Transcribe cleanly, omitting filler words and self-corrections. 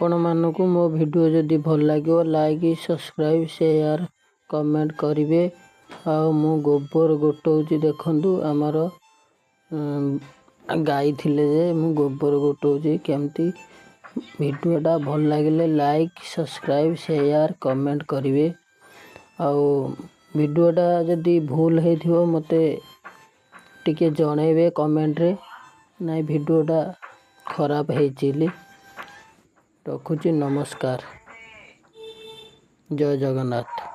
ଆପଣମାନଙ୍କୁ ମୋ ଭିଡ଼ିଓ ଯଦି ଭଲ ଲାଗିବ, ଲାଇକ୍, ସବସ୍କ୍ରାଇବ୍, ସେୟାର, କମେଣ୍ଟ କରିବେ। ଆଉ ମୁଁ ଗୋବର ଗୋଟଉଛି, ଦେଖନ୍ତୁ। ଆମର ଗାଈ ଥିଲେ ଯେ ମୁଁ ଗୋବର ଗୋଟଉଛି କେମିତି। ଭିଡ଼ିଓଟା ଭଲ ଲାଗିଲେ ଲାଇକ୍, ସବସ୍କ୍ରାଇବ୍, ସେୟାର, କମେଣ୍ଟ କରିବେ। ଆଉ ଭିଡ଼ିଓଟା ଯଦି ଭୁଲ ହେଇଥିବ, ମୋତେ ଟିକେ ଜଣେଇବେ କମେଣ୍ଟରେ, ନାଇଁ ଭିଡ଼ିଓଟା ଖରାପ ହେଇଛି ବୋଲି। ରଖୁଛି, ନମସ୍କାର, ଜୟ ଜଗନ୍ନାଥ।